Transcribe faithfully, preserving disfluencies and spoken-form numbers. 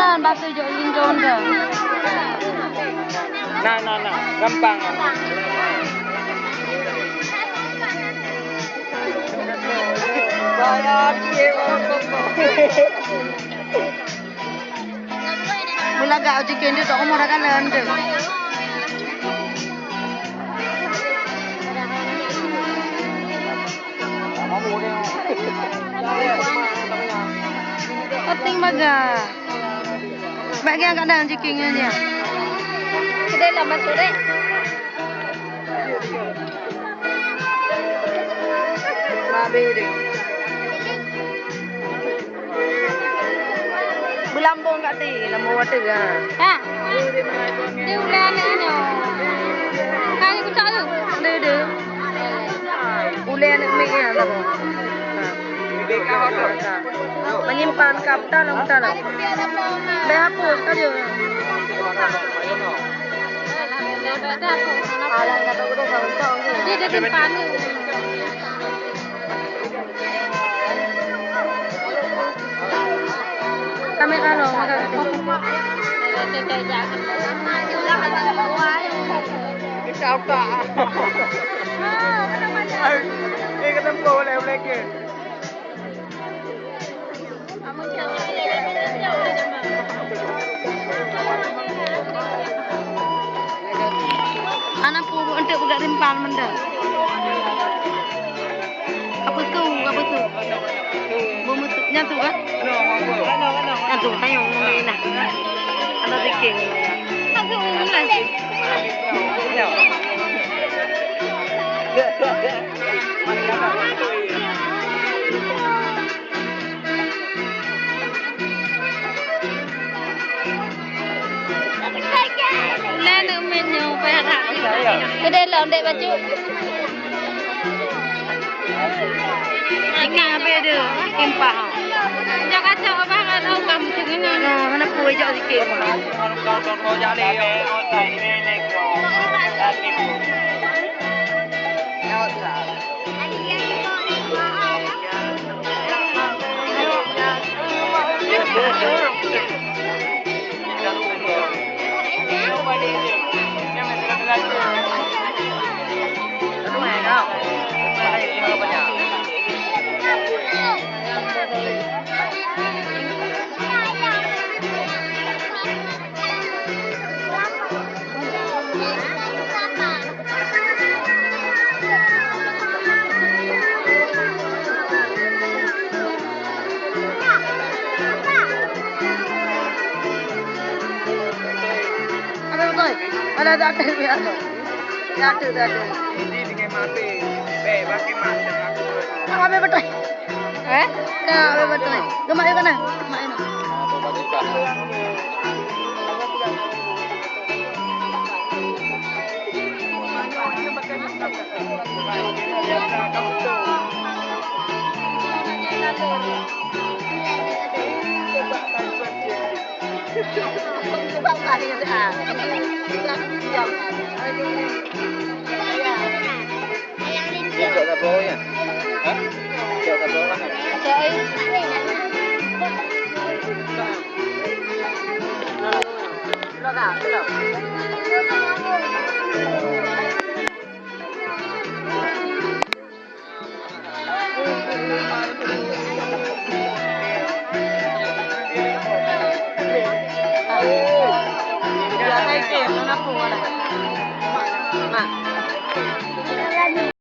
Kan batu jok lingkong tu. Nah, nah, nah, gampang. Beulagak uji kendit tak umur akan leuh tu. Penting baga. Bak geng kat dalam ciking je. Kedai lah masuk dek. Mabe deh. Beulambong kat ti, lambong wateue ha. Ha. Di ulèe aneuk nyoe. Hai, kucak tu. Deh, deh. Ulèe aneuk miet nyan lambong. Ha. Menyimpan kap dalam, dalam. Bèk hapus ka jeuet. Dia, dia simpan ni. Kamera lo, kamera. Kita apa? Eh, kata boleh, boleh ke? Hana peue, untuk peugah rimpang mantong. Apa tu? Apa tu? Bumbu tu, nyan tu kan? Nyan tu, tayong, nyan tu. Ada dikeng. Aku mulai. Ulèe aneuk miet nyoe payah that. Keudeh lom dek bacut. Ini habis dia, simpah. Jak kacau abah kan, oh, kamu cakap ni. Nah, kenapa wajak sikit? Ada betul. Ada, ada, ada. Ya, ada, ada. Ini dengan mati. Baik, pakai mati. Apa betul? Eh? Nah, betul. Gemak yuk kana. Gemak yuk. Dia tak ada bau ya? Hah? Dia tak ada bau kan?